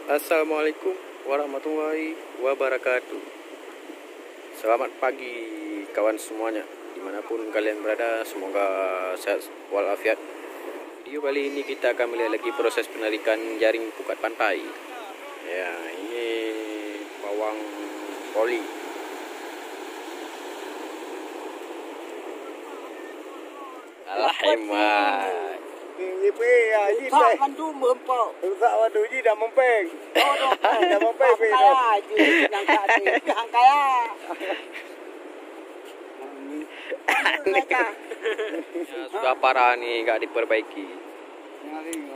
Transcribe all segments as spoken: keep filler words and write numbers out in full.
Assalamualaikum warahmatullahi wabarakatuh. Selamat pagi kawan semuanya, dimanapun kalian berada, semoga sehat walafiat. Video kali ini kita akan melihat lagi proses penarikan jaring pukat pantai. Ya, ini bawang poli. Alah, hemat. Ye, ye, ye, ya, ini rusak teh. Mandum berempok. Rusak waduh ji dah mempeng. Oh, dah mempeng. Dah mempeng, tak peh, payah dah. Je, nyang tak ada. Nyang kaya. Aneh. Ya, sudah parah ni, nggak diperbaiki. Nyang hari ni.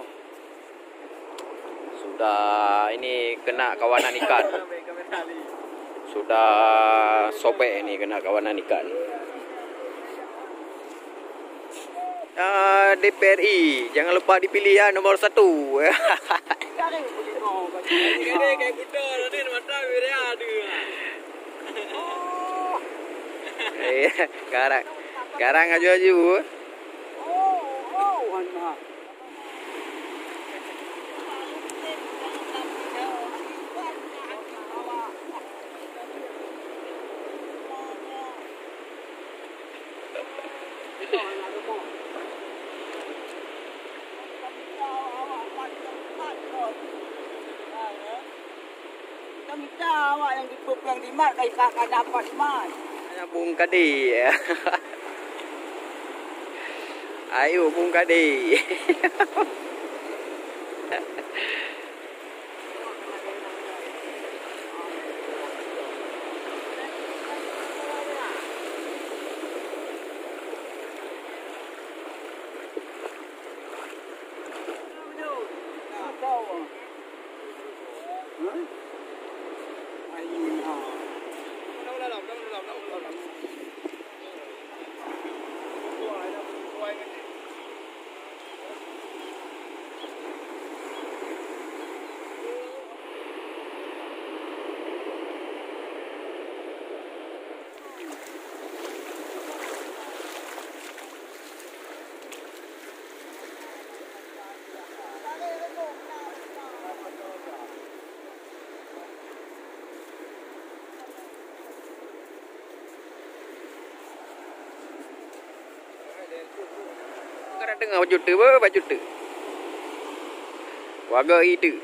Sudah ini kena kawanan ikan. Sudah sobek ini kena kawanan ikan. Ah, D P R I, jangan lupa dipilih ya, nomor satu. Eh, garang, garang aju-aju. Kita minta awak yang dipegang di mat, ka, ka, ka dapat di mat. Hanya Bung Kadi. Ayo, Bung Kadi. Kadang teungoh baju teuk, baju teuk. Warga itu.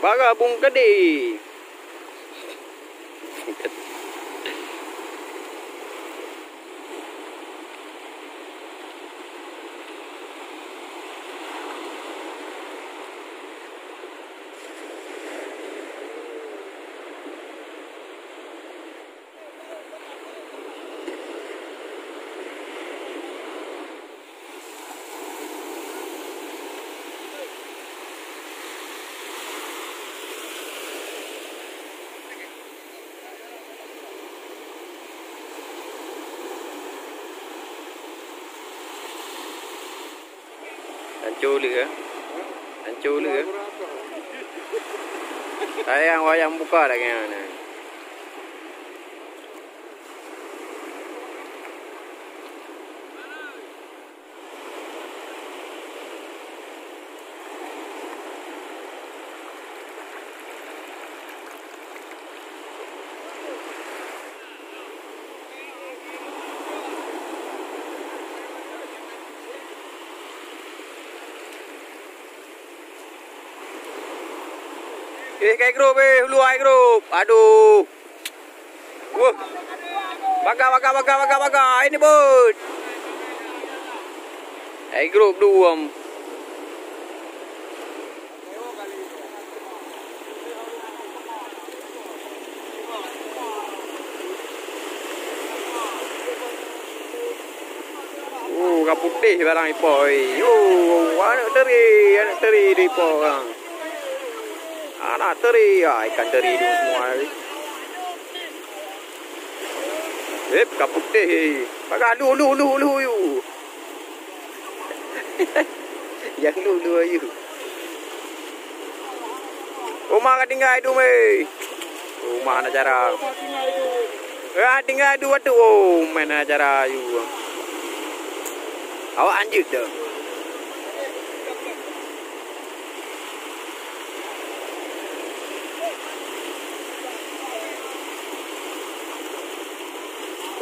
Bara bungkadi. Ancô lé, eh? Ancô lé, eh? Sayang wayang buka lagèe nyan. Eh, kai grup, eh, hulu ai grup. Aduh. Wah. Baga, baga, baga, baga, baga. Ini bot. Ai grup dua. Oh, ka putéh barang ipo, eh. Oh, aneuk teri, aneuk teri di ipo barang. Aneuk teri, ah, ikan teri tu semua, eh. Eh, ka putéh, eh. Pakai lu, lu, lu, lu, yu. Yang lu, lu, yu. Rumah ka tinggai dum, eh. Rumah hana cara. Ya, tinggai dua tu. Oh, main hana cara you. Awak anjut dah.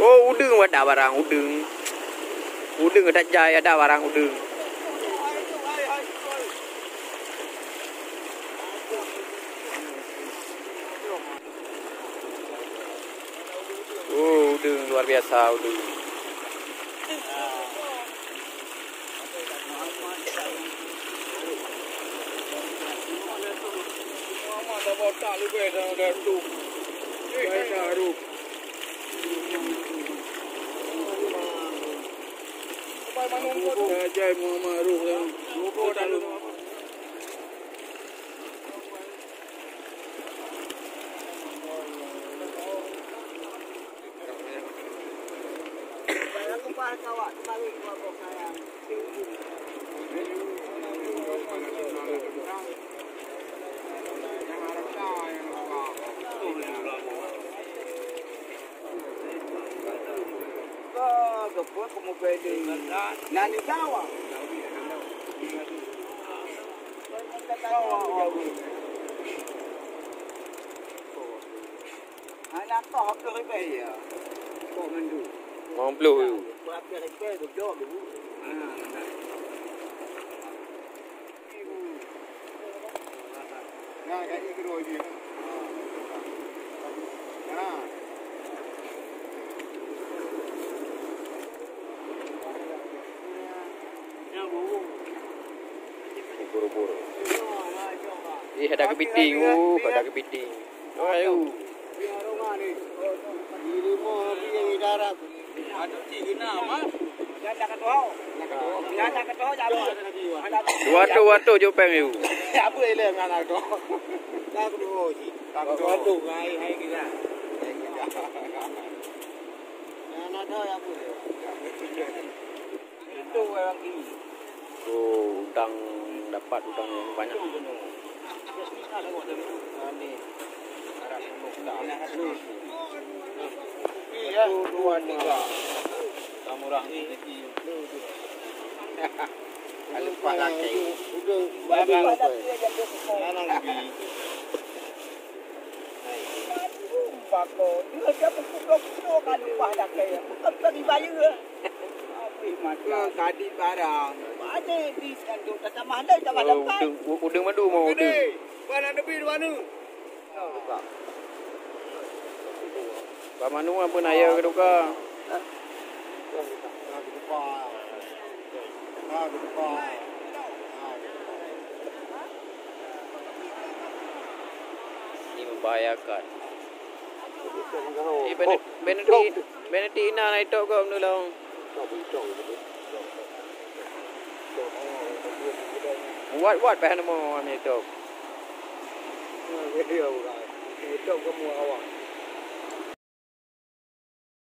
Oh, udeueng ada barang udeueng. Udeueng ada jai, ada barang udeueng. Oh, udeueng luar biasa udeueng. Hana toh keu ribèe ya. Kok mandu. Lima puluh. Berapa ribèe tu jok dulu. Ha. Nah, jadi kedua dia. Ha. Buru-buru. Ih, ada kepiting. Uh, ada kepiting. Ayo. Dua tu, dua tu jopeng you. Apa ile ngana tu? Dah kedua ji. Dah kedua tu ngai hai kita. Ngana tu ya apa? Itu orang kiri. Oh, udang dapat udang yang banyak. Iya, dua, tiga. Kamu orang ni. Kalau pas laki. Udah, udah. Mana lagi? Bako, dia dah pukul dua puluh kali upah dah kaya. Bukan pergi bayar. Habis mata. Ke gadit barang. Mana di kandung kata mahal dah tambah Oh, dapat. Udeueng, u-, udeueng madu mau udeueng. Gede. Mana lebih di mana? Pak Manu apa naya ke duka? Ini membahayakan. Eh, bèk, bèk di, bèk di inan ai tok gom dulu. Wat-wat bah nemu ami tok. Tok kamu awak.